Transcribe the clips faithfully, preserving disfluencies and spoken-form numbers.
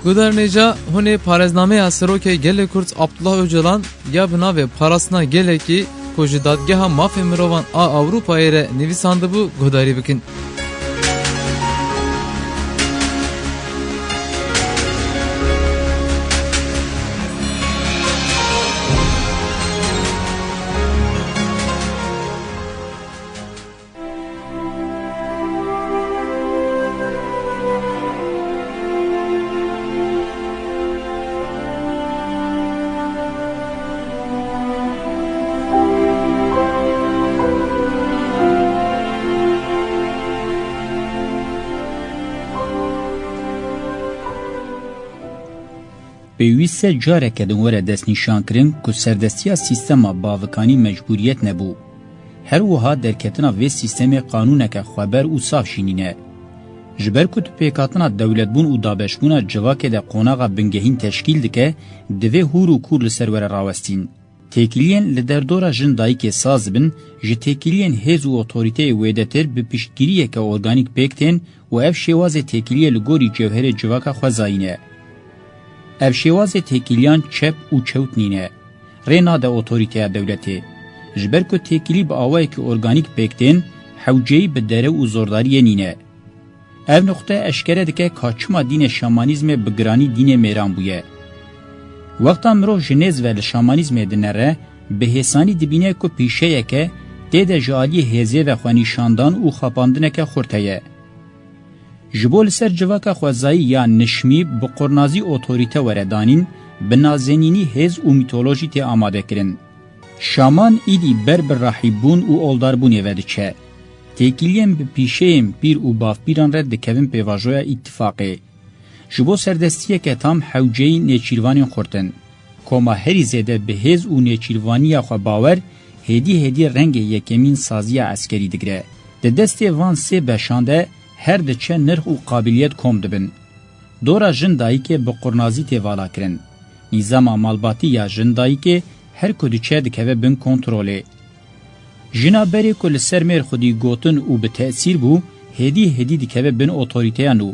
Guhdarên hêja, hûn ê parêznameya Serokê Gelê Kurd Abdullah Ocalan ya bi navê Parastina Gelekî ku ji Dadgeha Mafê Mirovan a Ewropayê re nivîsandibû guhdarî bikin. Pêwîst e careke din were destnîşankirin ku serdestiya sîstema bavikanî mecbûriyet nebû. Her wiha derketina vê sîstemê qanûneke xweber û saf jî nîne. Ji ber ku di pêkhatina dewletbûn û dabeşbûna civakê de qonaxa bingehîn teşkîl dike, divê hûr û kûr li ser were rawestîn. Têkiliyên li derdora jin dayikê saz bin, ji têkiliyên hêz û otorîteyê wêdetir bi piştgiriyeke organîk pêk tên û ev şêwazê têkiliyê li gorî cewherê civaka xwezayî ne. Ev şêwazê têkiliyan çep û çewt nîne. Rê nade otorîteya dewletê. Ji ber ku têkilî bi awayekî organîk pêk tên, hewceyî bi derew û zordariyê nîne. Ev nuqte eşkere dike ka çima dînê şamanîzmê bi giranî dînê mêran bûye. Wexta mirov ji nêz ve li şamanîzmê dinere, bi hêsanî dibîne ku pîşeyeke tê de ji aliyê hêzê ve xwenîşandan û xapandineke xurt heye. Ji bo li ser civaka xwezayî ya nişmî bi qurnazî otorîte were danîn, bi nazenînî hêz û mîtolojî tê amadekirin. Şaman îdî ber bi rahîbbûn û oldarbûnê ve diçe. Têkiliyên bi pîşeyên pîr û bavpîran re dikevin pêvajoya îttifaqê. Ji bo serdestiyeke tam hewceyî nêçîrvanên xurt in. Koma herî zêde bi hêz û nêçîrvaniya xwe bawer, hêdî hêdî rengê yekemîn saziya eskerî digire. Di destê van sê beşan de her diçe nirx û qabiliyet kom dibin. Dora jin dayikê bi qurnazî tê valakirin. Nîzama malbatî ya jin dayikê her ku diçe dikeve bin kontrolê. Jina berê ku li ser mêr xwedî gotin û bi tesîr bû, hêdî hêdî dikeve bin otorîteya nû.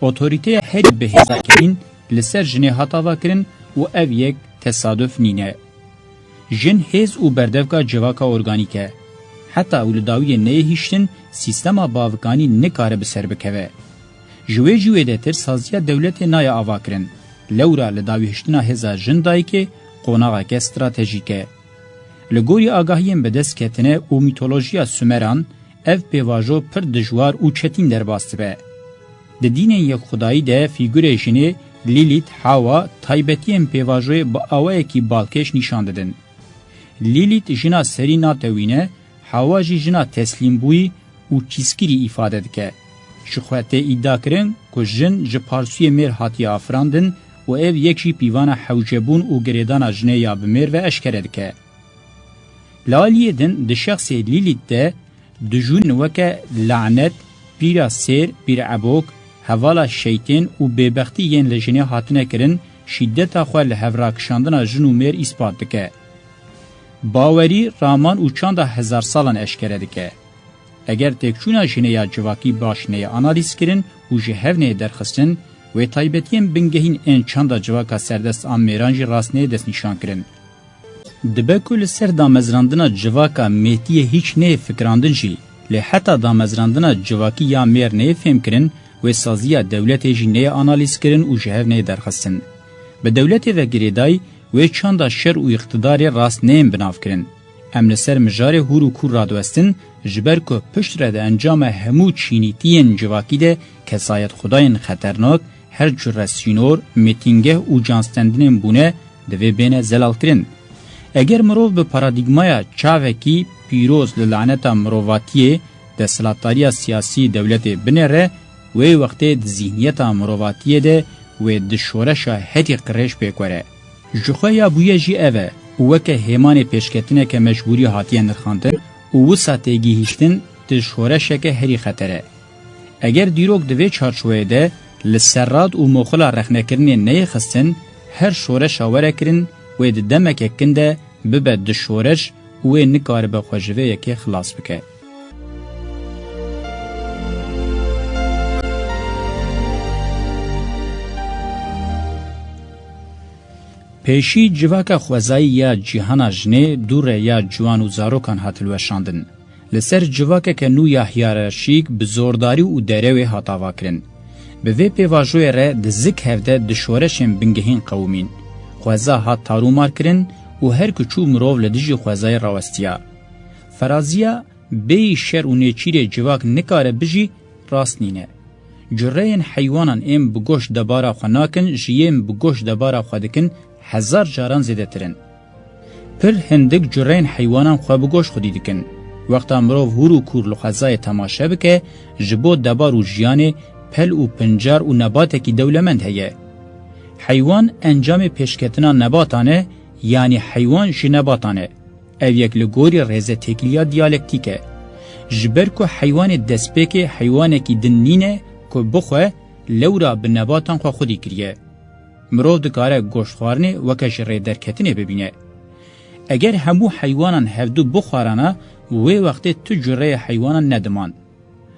Otorîteya herî bi hêza kerîn li ser jinê hat avakirin û ev yek tesaduf nîne. Jin hêz û berdevka civaka organîk e. Heta ew li dawiyê neyê hiştin, sîstema bavikanî nikare bi ser bikeve. Ji wê jî wêdetir saziya dewletê nayê avakirin. Lewra li dawîhiştina hêza jin dayikê qonaxeke stratejîk e. Li gorî agahiyên bi dest ketine û mîtolojiya Sumeran, ev pêvajo pir dijwar û çetîn derbas dibe. Di dînên yekxwedayî de fîgurê jinê Lîlît, Hawa, taybetiyên pêvajoyê bi awayekî balkêş nîşan didin. Lîlît jina serî natewîne, Hawa jî jina teslîmbûyî û çîskirî îfade dike. Ji xwe tê îdiakirin ku jin ji parsûyê mêr hatiye afirandin û ev yek jî pîvana hewcebûn û girêdana jinê ya bi mêr ve eşkere dike. Li aliyê din di şexsê Lîlît de dijûn weke lanet, pîra sêr, pîr ebok, hevala şeytên û bêbextî yên li jinê hatine kirin, şîdeta xwe li hevrakişandina jin û mêr îspat dike. Bawerî, raman û çanda hezarsalan eşkere dike. Eger têkçûna jinê ya civakî baş neyê analîzkirin û ji hev neyê derxistin, wê taybetiyên bingehîn ên çanda civaka serdest an mêran jî rast neyê destnîşankirin. Dibe ku li ser damezrandina civaka mêtiyê hîç neyê fikirandin jî, lê heta damezrandina civakî ya mêr neyê fêmkirin, wê saziya dewletê jî neyê analîzkirin û ji hev neyê derxistin. Bi dewletê ve girêdayî, wê çanda şer û îqtidarê rast neyên binavkirin. Em li ser mijarê hûr û kûr radiwestin, ji ber ku pişt re di encama hemû çînîtiyên civakî de kesayetxwedayên xeternak, her cure sînor, mêtingeh û canstendinên bûne, divê bêne zelalkirin. Eger mirov bi paradîgmaya çavekî pîroz li laneta mirovatiyê, desthilatdariya siyasî dewletê binêre, wê wextê di zîhniyeta mirovatiyê de wê di şoreşa herî qirêj pêk were. Ji xwe ya bûye jî ev e û weke hêmanê pêşketineke mecbûrî hatiye nirxandin û wisa têgihîştin di şoreşeke herî xeter e. Eger dîrok di vê çarçoveyê de li serrad û moxila rexnekirinê neyê xistin, her şoreşa were kirin wê di demeke kin de bibe di şoreş û wê nikaribe xwe ji vê yekê xilas bike. Pêşî civaka xwezayî ya cîhana jinê dû re ya ciwan û zarokan hat hilweşandin. Li ser civakeke nû ya hiyerarşîk bi zordarî û derewê hat avakirin. Bi vê pêvajoyê re di zik hev de di şoreşên bingehîn qewimîn. Xweza hat tarûmar kirin û her ku çû mirov li dijî xwezayê rawestiya. Feraziya bêyî şer û nêçîrê civak nikare bijî rast nîne. Cureyên heywanan ên bi goşt debara xwe nakin ji yên bi goşt debara xwe dikin hezar caran zêdetir in. Pir hindik cureyên heywanan xwe bi goşt xwedî dikin. Wexta mirov hûr û kûr li xwezayê temaşe bike, ji bo debar û jiyanê pel û pincar û nebatekî dewlemend heye. Heywan encamê pêşketina nebatan e, yanî heywan ji nebatan e. Ev yek li gorî rêzetêkiliya diyalektîk e. Ji ber ku heywanê destpêkê heywanekî din nîne ku bixwe, lewra bi nebatan xwe xwedî kiriye. Mirov dikare goştxwarinê weke ji rêderketinê bibîne. Eger hemû heywanan hevdu bixwarana, wê wextê tu cureyê heywanan nediman.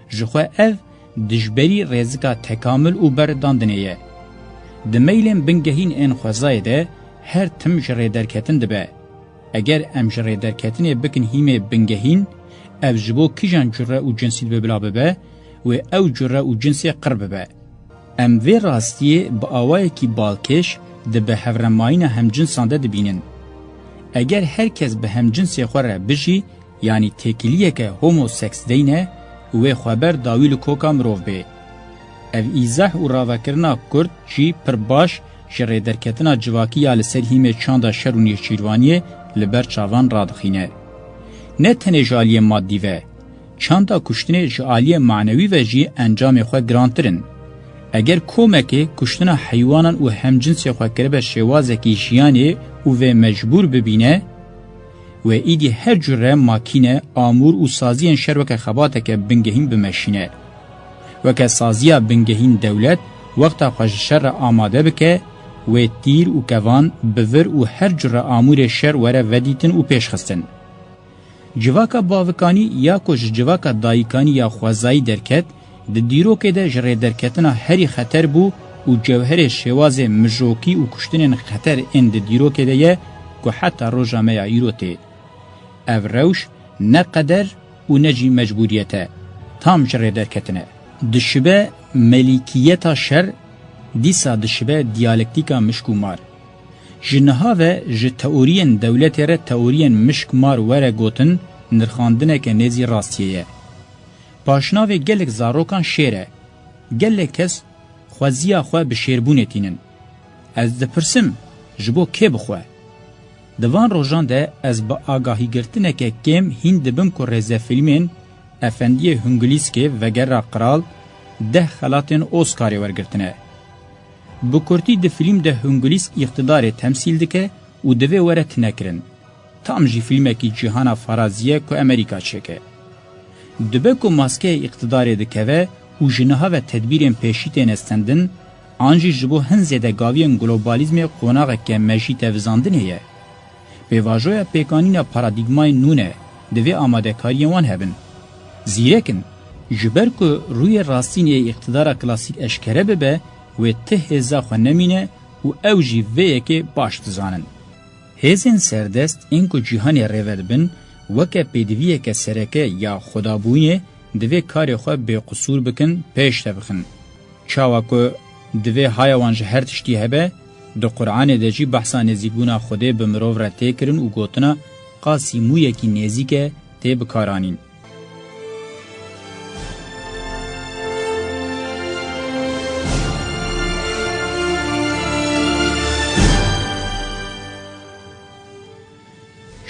Ji xwe ev dijberî rêzika tekamil û berridandinê ye. Di meylên bingehîn ên xwezayê de her tim ji rêderketin dibe. Eger em ji rêderketinê bikin hîmê bingehîn, ev ji bo kîjan cure û cinsî dibe bila bibe, wê ew cure û cinsê qir bibe. Em vê rastiyê bi awayekî balkêş di bihevremahîna hemcinsan de dibînin. Eger her kes bi hemcinsê xwe re bijî, yanî têkiliyeke homoseks deyne, wê xweber dawî li koka mirov bê. Ev îzah û ravekirina kurt jî pir baş ji rêderketina civakî ya li ser hîmê çanda şer û nêçîrvaniyê li ber çavan radixîne. Ne tenê ji aliyê madî ve, çanda kuştinê ji aliyê manewî ve jî encamê xwe girantir in. Eger komekê kuştina heywanan û hemcinsê xwe kiribe şêwazekî jiyanê û vê mecbûr bibîne, wê îdî her cure makîne, amûr û saziyên şer weke xebateke bingehîn bimeşîne. Weke saziya bingehîn dewlet wexta xwe ji şer re amade bike, wê tîr û kevan, bivir û her cure amûrê şer were vedîtin û pêşxistin. Civaka bavikanî ya ku ji civaka dayikanî ya xwezayî derket, di dîrokê de ji rêderketina herî xeter bû û cewherê şêwazê mijokî û kuştinên xeter ên di dîrokê de ye ku heta roja me ya îro tê. Ev rewş ne qeder û ne jî mecbûriyet e, tam ji rêderketin e. Dişibe melîkiyeta şer, dîsa dişibe diyalektîka mişk û mar. Ji niha ve ji teoriyên dewletê re teoriyên mişk mar were gotin, nirxandineke nêzî rastiyê ye. Paşnavê gelek zarokan şêr e. Gelek kes xweziya xwe bi şêrbûnê tînin. Ez dipirsim, ji bo kê bixwe? Di van rojan de ez bi agahîgirtineke kêm hîn dibim ku rêzefîlmên Efendiyê Hungulîskê Vegera Qral deh xelatên Oscarê wergirtine. Bi kurtî di fîlm de Hungulîsk îqtidarê temsîl dike û divê were tinekirin. Tam jî fîlmekî cîhana faraziye ku Amerîka çêke. Dibe ku maskeyê îqtidarê dikeve û ji niha ve tedbîrên pêşî têne stendin, an jî ji bo hin zêde gaviyên globalizmê qonaxeke mejî tevizandinê ye. Pêvajoya pêkanîna paradîgmayên nû ne, divê amadekariyên wan hebin. Zîrek in, ji ber ku rûyê rastîn ê îqtidara klasîk eşkere bibe, wê ti hêza xwe nemîne û ew jî vê yekê baş dizanin. Hêzên serdest ên ku cîhanê rêve dibin, weke pêdiviyeke sereke ya xwedabûyînê, divê karê xwe bêqusûr bikin, pêş de bixin. Çawa ku divê haya wan ji her tiştî hebe, di Quranê de jî behsa nêzîkbûna Xwedê bi mirov re tê kirin û gotina qasî mûyekî nêzîk e tê bikaranîn.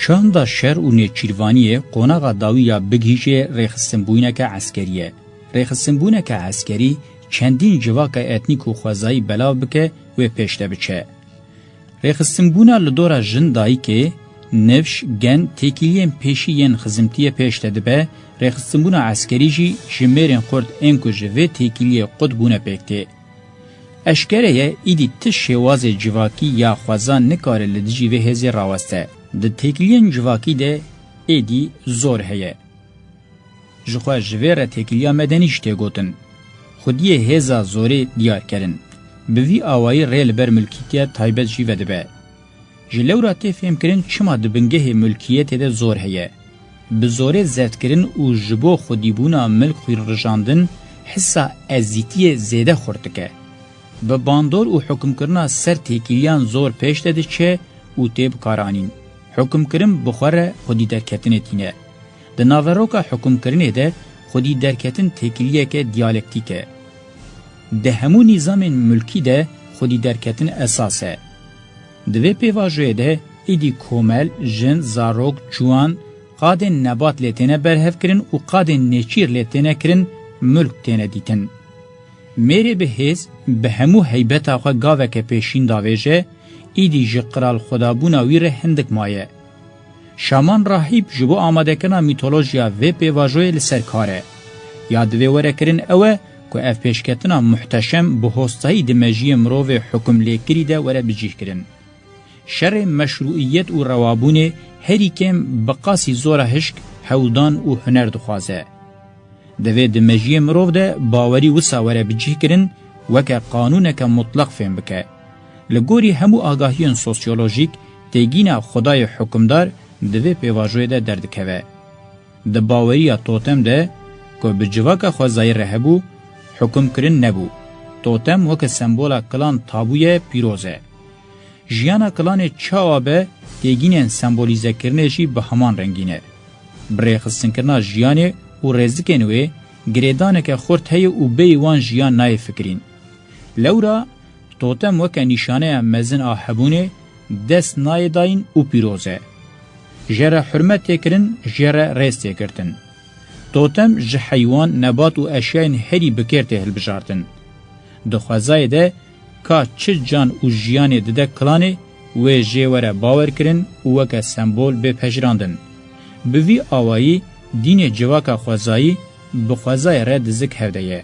Çanda şer û nêçîrvaniyê qonaxa dawî ya bigihîje rêxistinbûyîneke eskerî ye. Rêxistinbûneke eskerî çendîn civaka etnîk û xwezayî belav bike wê pêş de biçe. Rêxistinbûna li dora jin dayikê, nifş, gen, têkiliyên pêşî yên xizimtiyê pêş de dibe, rêxistinbûna eskerî jî ji mêrên xurt ên ku ji vê têkiliyê qut bûne pêk tê. Eşkere ye, îdî ti şêwazê civakî ya xwezan nikare li dijî vê hêzê raweste. Di têkiliyên civakî de êdî zor heye. Ji xwe ji vê re têkiliya medenî jî tê gotin. Xwediyê hêza zorê diyar kerin. Bi vî awayî rê li ber milkîtiya taybet jî vedibe. Ji lewra tê fêhmkirin çima di bingehê mulkiyetê de zor heye. Bi zorê zevtkirin û ji bo xwedîbûna milk xwînrijandin hisa ezîtiyê zêde xurt dike. Bi bandor û hukimkirina ser têkiliyan zor pêş de diçe û tê bikaranîn. Hukimkirin bi xwe re xwedî derketinê tîne. Di naveroka hukimkirinê de xwedî derketin têkiliyeke diyalektîk e. Di hemû nîzamên mulkî de xwedî derketin esas e. Di vê pêvajoyê de êdî komel, jin, zarok, ciwan, qadên nebat lê têne berhevkirin û qadên nêçîr lê têne kirin, mulk têne dîtin. Mêrê bi hêz, bi hemû heybeta xwe gaveke pêşîn davêje, êdî ji qral xwedabûna wî re hindik maye. Şaman rahîb ji bo amadekirina mîtolojiya vê pêvajoyê li ser kar e. Ya divê were kirin ew e ku ev pêşketina muhteşem bi hostayî di mejiyê mirovê hukimlêkirî de were bicîhkirin. Şerê meşrûiyet û rewabûnê herî kêm bi qasî zora hişk, hewldan û huner dixwaze. Divê di mejiyê mirov de bawerî wisa were bicihkirin, weke qanûneke mutleq fêm bike. Li gorî hemû agahiyên sosyolojîk, têgîna Xwedayê hukimdar di vê pêvajoyê de derdikeve. Di baweriya totem de, ku bi civaka xwezayî re hebû, hukumkirin nebû. Totem weke sembola kilan tabû ye, pîroz e. Jiyana kilanê çawa be, têgînên sembolîzekirinê jî bi heman rengî ne. Bi rêxistinkirina jiyanê û rêzikên wê, girêdaneke xurt heye û bêyî wan jiyan nayê fikirîn. Lewra, totem weke nîşaneya mezin a hebûnê, dest nayê dayîn û pîroz e. Jê re hurmet tê kirin, jê re rêz tê girtin. Totem ji heywan, nebat û eşyayên herî bi kêr tê hilbijartin. Di xwezayê de ka çi can û jiyanê dide kilanê, wê jê were bawer kirin û weke sembol bê pejirandin. Bi vî awayî dînê civaka xwezayî bi xwezayê re dizik hevde ye.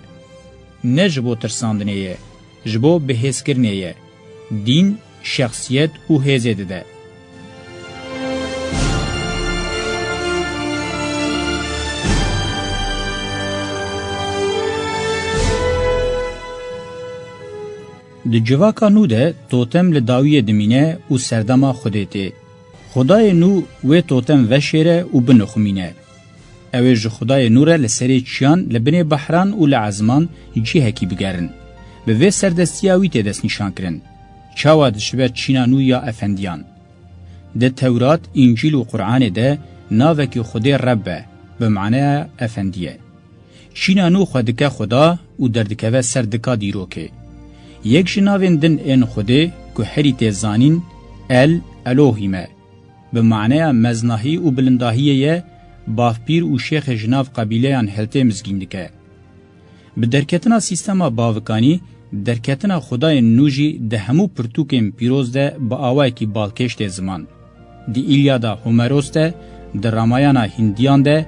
Ne ji bo tirsandinê ye, ji bo bihêzkirinê ye. Dîn şexsiyet û hêzê dide. Di civaka nû de totem li dawiyê dimîne û serdema Xwedê tê. Xwedayê nû wê totem veşêre û binixumîne. Ew ê ji Xwedayê nû re li serê çiyan, li binê behran û li ezman cihekî bigerin. Bi vê serdestiya wî tê destnîşankirin. Çawa dişibe çîna nû ya efendiyan? Di Tewrat, Încîl û Quranê de navekî Xwedê Reb e, bi maneya efendî ye. Çîna nû xwe dike Xweda û derdikeve ser dika dîrokê. Yek ji navên din ên Xwedê ku herî tê zanîn, El Elohîm e. Bi maneya meznahî û bilindahiyê ye, bavpîr û şêxê ji nav qebîleyan hiltê mizgîn dike. Bi derketina sîstema bavikanî, derketina Xwedayên nû jî di hemû pirtûkên pîroz de bi awayekî balkêş tê ziman. Di Îlyada Homeros de, di Ramayana Hindiyan de,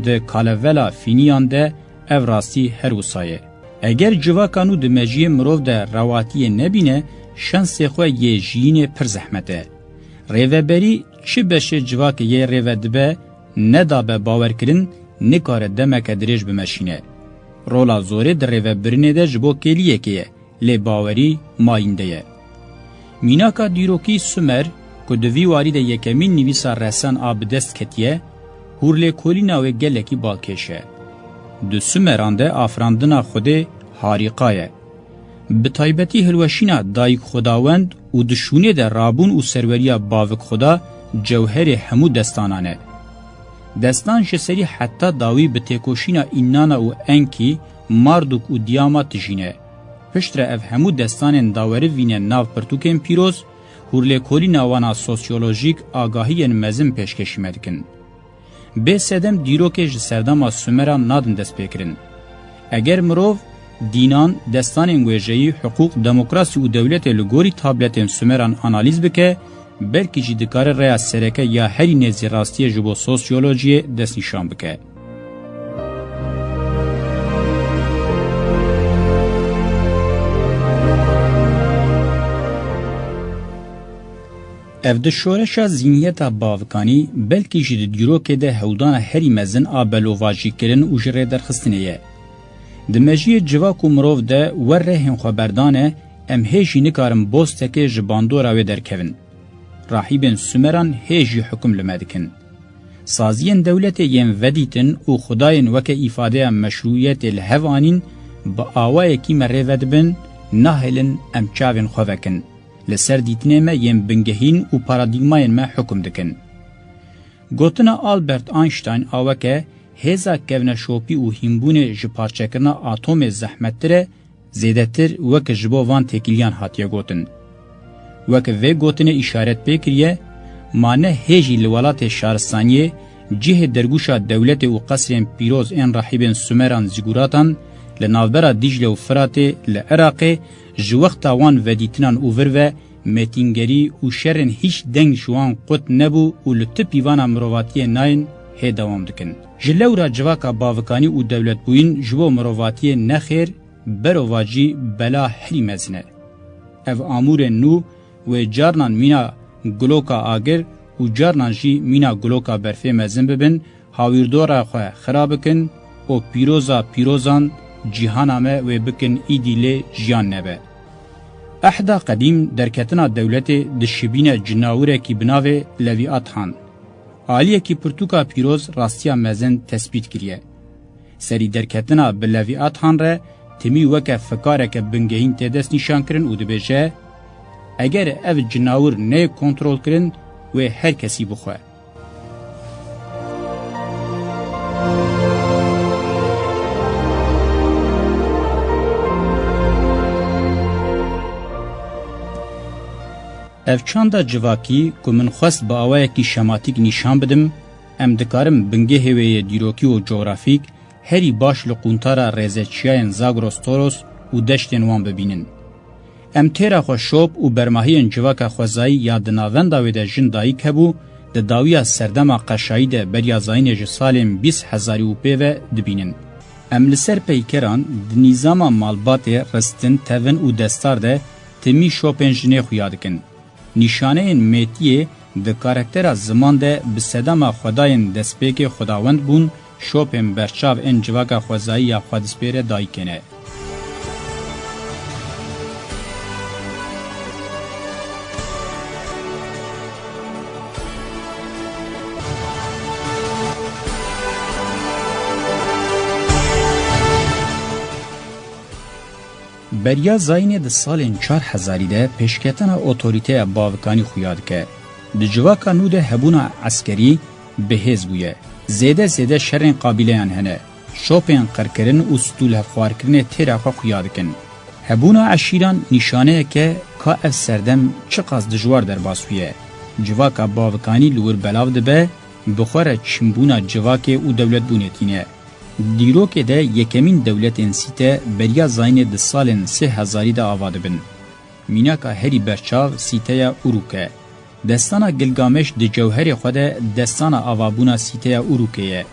di Kalevela Fîniyan de ev rastî her wisa ye. Eger civaka nû di mejiyê mirov de rewatiyê nebîne, şansê xwe yê jiyînê pir zehmet e. Rêveberî çi beşê civakê yê rêve dibe, nedabe bawerkirin, nikare demeke dirêj bimeşîne. Rola zorê di rêvebirinê de ji bo kêliyekê ye, lê bawerî mayînde ye. Mînaka dîrokî Sumer, ku di vî warî de yekemîn nivîsa resen a bi dest ketiye, hûrlêkolîna wê gelekî balkêş e. Di Sumeran de afirandina Xwedê harîqa ye. Bi taybetî hilweşîna Dayik Xwedawend û di şûnê de rabûn û serweriya Bavik Xweda cewherê hemû destanan e. Destan ji serî heta dawî bi têkoşîna Înnana û Enkî, Mardûk û Diyama tijîne. Piştre ev hemû destanên dawerivîne nav pirtûkên pîroz, hûrlêkolîna wana sosyolojîk agahiyên mezin pêşkêşî me dikin. Bê sedem dîrokê ji serdema Sumeran nadin destpêkirin. Eger mirov dînan, destanên wêjeyî, hiqûq, demokrasî û dewletê li gorî tabletên Sumeran analîz bike, belkî jî dikare rêya sereke ya herî nêzî rastiyê ji bo sosyolojiyê destnîşan bike. Ev di şoreşa zîniyeta bavikanî, belkî jî di dîrokê de hewldana herî mezin a belovajîkirin û ji rêderxistinê ye. Di mejiyê civak û mirov de wer rehên xwe berdane, em hê jî nikarin bostekê ji bandora wê derkevin. Rahîbên Sumeran hê jî hukum li me dikin. Saziyên dewletê yên vedîtin û xwedayên weke îfadeya meşrûiyetê li hev anîn, bi awayekî me rê vedibin, nahêlin em çavên xwe vekin. Li ser dîtinê me yên bingehîn û paradîgmayên me hukum dikin. Gotina Albert Einstein a weke hêza kevneşopî û hînbûnê ji parçekirina atomê zehmettir e, zêdetir weke ji bo van têkiliyan hatiye gotin. Weke vê gotinê îşaret pê kiriye, ma ne hê jî li welatê şaristaniyê, cihê dergûşa dewletê û qesrên pîroz ên rahîbên Sumeran zîguratan li navbera Dîcle û Firatê li Iraqê ji wexta wan vedîtinan û vir ve mêtîngerî û şerên hîç deng ji wan qut nebû û li tu pîvana mirovatiyê nayên hê dewam dikin. Ji lewra civaka bavikanî û dewletbûyîn ji bo mirovatiyê nexêr, berovajî bela herî mezin e. Ev amûrên nû wê carnan mîna guloka agir û carnan jî mîna guloka berfê mezin bibin, hawîrdora xwe xira bikin û pîroza pîrozan cîhana me wê bikin îdî lê jiyan nebe. Ehda qedîm derketina dewletê dişibîne cinawirekî bi navê Levîathan. Aliyekî pirtûka pîroz rastiya mezin tespît kiriye. Serî derketina bi Levîathan re timî weke fikareke bingehîn tê destnîşankirin û dibêje, eger ev cinawir neyê kontrolkirin, wê her kesî bixwe. Ev çanda civakî ku min xwest bi awayekî şematîk nîşan bidim, em dikarin bingehê wê yê dîrokî û cografîk herî baş li quntara rêzeçiyayên Zagros Toros û deştên wan bibînin. Em têra xwe şop û bermahiyên civaka xwezayî ya di navenda wê de jin dayik hebû, di dawiya serdema qeşayî de beriya zayînê ji salên bîst hezarî û pê ve dibînin. Em li ser peykeran di nîzama malbatê, ristin, tevin û destar de timî şopên jinê xuya dikin. Nîşaneyên mêtiyê di karaktera ziman de bi sedema xwedayên destpêkê xwedawend bûn, şopên berçav ên civaka xwezayî ya xwedîspêre dayikê ne. Beriya zayînê di salên çar hezarî de pêşketina otorîteya bavikanî xuya dike. Di civaka nû de hebûna eskerî bi hêz bûye. Zêde zêde şerên qabîleyan hene. Şopên qirkirin û stûlhevxwarkirinê têra xwe xuya dikin. Hebûna eşîran nîşaneyek e ka ev serdem çiqas dijwar derbas bûye. Civaka bavikanî li wir belav dibe, bi xwe re çinbûna civakê û dewletbûnê tîne. Dîrokê de yekemîn dewletên Sîte beriya zayînê di salên sê hezarî de ava dibin. Mînaka herî berçav Sîteya Urûk e. Destana Gilgameş di cewherê xwe de destana avabûna Sîteya Urûkê ye.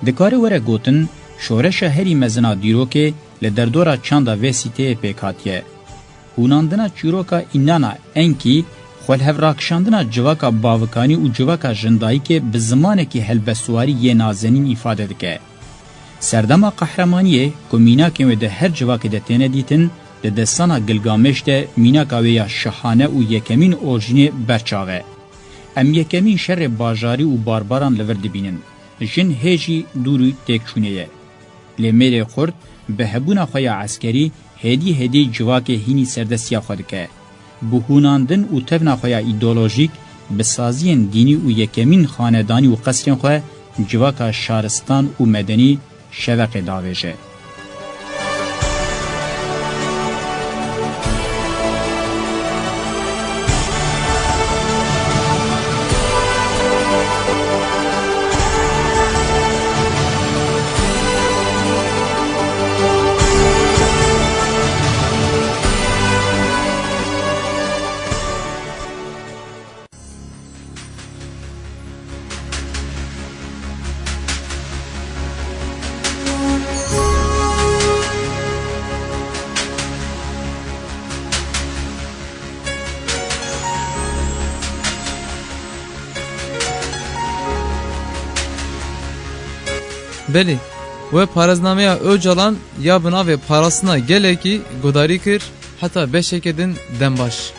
Dikare were gotin, şoreşa herî mezin a dîrokê li derdora çanda vê Sîteyê pêk hatiye. Hûnandina çîroka Înana Enkî, xwelhevrakişandina civaka bavikanî û civaka jindayikê bi zimanekî helbestwarî yê nazenîn îfade dike. Serdema qehremaniyê ku mînakên wê di her civakê de têne dîtin, di destana Gilgameş de mînaka wê ya şahane û yekemîn orjînê berçav e. Em yekemîn şerê bajarî û barbaran li vir dibînin. Jin hê jî dûrî têkçûnê ye. Lê mêrê xurt bi hebûna xwe ya eskerî hêdî hêdî civakê hînî serdestiya xwe dike. Bi hûnandin û tevna xwe ya îdeolojîk, bi saziyên dînî û yekemîn xanedanî û qesrên xwe civaka şaristan û medenî şeveqê davêje. Belê, we parêznameya Ocalan ya bi navê Parastina Gelekî guhdarî kir, heta beşeke din dem baş.